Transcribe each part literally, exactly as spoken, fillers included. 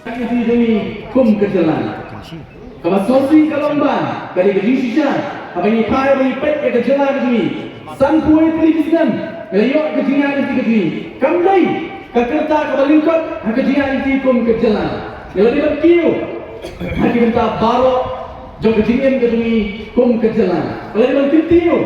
Ka jong ngi kum ka jylla. Kaba sngewsih ka long ba ka dei ka jingshisha haba ngi phai ba ngi peit ïa ka jylla ka jong ngi. Sanphew wei tylli ki snem ngi la ïoh ka jingïaid lynti ka jong ngi. Kam dei ka kyrta kaba lyngkot ha ka jingïaid lynti kum ka jylla. Ngi la dei ban kiew ha ki bynta baroh jong ka jingim ka jong ngi kum ka jylla. Ngi la dei ban kyntiew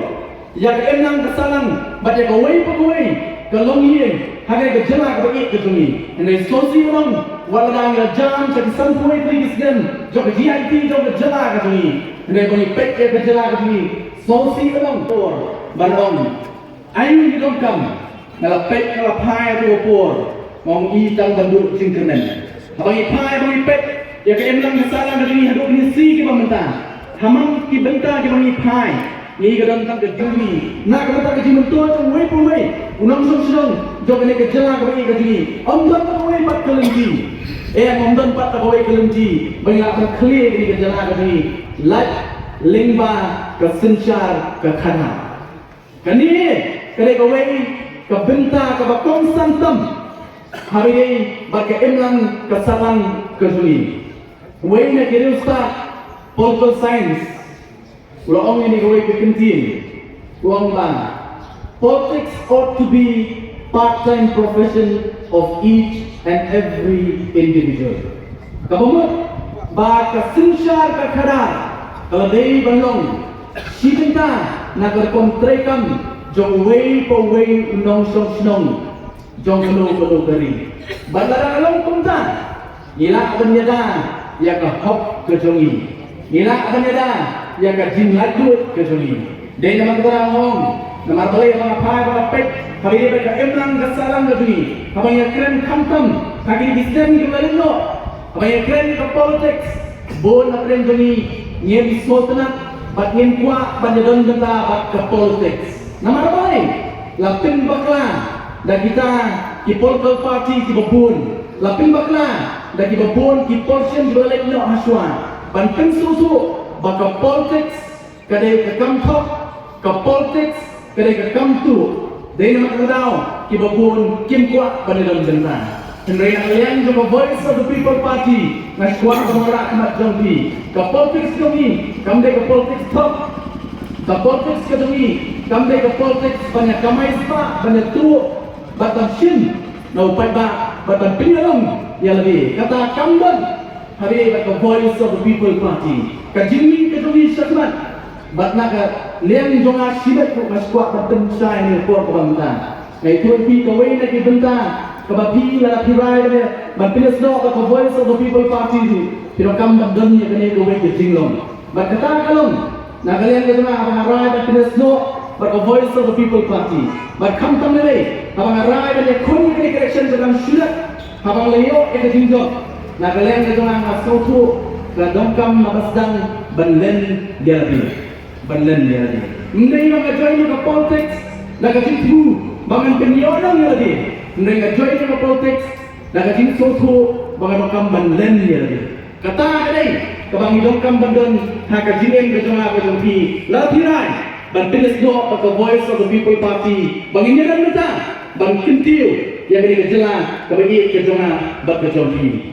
ïa ka imlang ka sahlang bad ïa kawei pa kawei ka longïing ha kane ka jylla kaba ïeit ka jong ngi. Hynrei sngewsih u nong, wat lada ngi la jan sha ki sanphew wei tylli ki snem jong ka jingïaid lynti jong ka jylla ka jong ngi, hynrei ba ngi peit ïa ka jylla ka jong ngi, sngewsih u nong por ban ong, ai ngi donkam. Nga la peit, nga la phai ha kane ka por, nga ong i tang ban duh jingkyrmen. Haba ngi phai, haba ngi peit ïa ka imlang ka sahlang ka jong ngi haduh kine ki sngi kiba mynta, ha man ki bynta kiba ngi phai, ngi ka don tang ka jong ngi na ka bynta ka jingmyntoi jong uwei pa uwei u nongshong shnong jong kane ka jylla kaba ïeit ka jong ngi. Ym don tang uwei pat ka lynti, em, ym don pat tang uwei ka lynti ba ngi lah ban khlieh kane ka jylla ka jong ngi. Lait lyngba ka synshar ka khadar. Kane ka dei kawei ka bynta kaba kongsan tam ha kawei bad ka imlang ka sahlang ka jong ngi. Uwei na ki riewstad political science u la ong ïa kane kawei ka kyntien, u ong ba politics ought to be part-time profession of each and every individual. Kaba mut ba ka synshar ka khadar ka la dei ban long shi bynta na ka rukom treikam jong uwei pa uwei u nongshong shnong jong kano kano ka ri. Bad lada ka long kumta, ngi lah ban ïada ïa ka hok ka jong ngi, ngi lah ban ïada ïa ka jinglaitluid ka jong ngi. Dei namar kata nga ong, namar balei haba nga phai, haba nga peit ha kane ka imlang ka sahlang ka jong ngi, haba nga ïakren khamtam ha kine ki snem kiba la leit noh, haba nga ïakren ka politics, bun na pdeng jong ngi ngim sngewtynnat bad ngim kwah ban ïadon bynta bad ka politics. Namar balei? La pynbakla da kita ki political party kiba bun, la pynbakla da kiba bun ki politician kiba la leit noh hashwa ban pynsngewthuh ba ka politics ka dei ka kam thok, ka politics ka dei ka kam tuh. Dei namar kata daw kiba bun kim kwah ban ïadon bynta. Hynrei na ka liang jong ka Voice of the People Party nga kwah ban wanrah khmat jong phi, ka politics jong ngi kam dei ka politics thok. Ka politics ka jong ngi kam dei ka politics ban ïa kamai spah, ban ïa tuh bad ban shim na u paidbah bad ban pynïaid ïa lade. Kata kam don ha kane ka Voice of the People Party. Ka jingmih ka jong ngi shakhmat bad na ka liang jong nga shimet ruh nga kwah ban pynshai ha kane ka por kaba mynta. Nga ïathuh ïa phi kawei na ki bynta kaba phi lada phi rai ban pynïasnoh bad ka Voice of the People Party ruh, phi donkam ban don ïa kane kawei ka jinglong. Bad kata ka long na ka liang ka jong nga haba nga rai ban pynïasnoh bad ka Voice of the People Party. Bad khamtam lei haba nga rai ban ïakhun ïa kane ka election jong ka shu dep, haba nga la ïoh ïa ka jingjop, na ka liang ka jong nga nga sngewthuh ka donkam nga ba sdang ban len ïa lade. Ban len ïa lade. Ym dei ba nga join ïa ka politics da ka jingthmu ba ngan pynïoh nong ïa lade. Ym dei, nga join ïa ka politics da ka jingsngewthuh ba nga donkam ban len ïa lade. Kata ka dei kaba ngi donkam ban don ha ka jingim ka jong nga ka jong phi. Lada phi rai ban pynïasnoh bad ka Voice of the People Party, ba ngin ïadon bynta ban kyntiew ïa kane ka jylla kaba ïeit ka jong nga bad ka jong phi.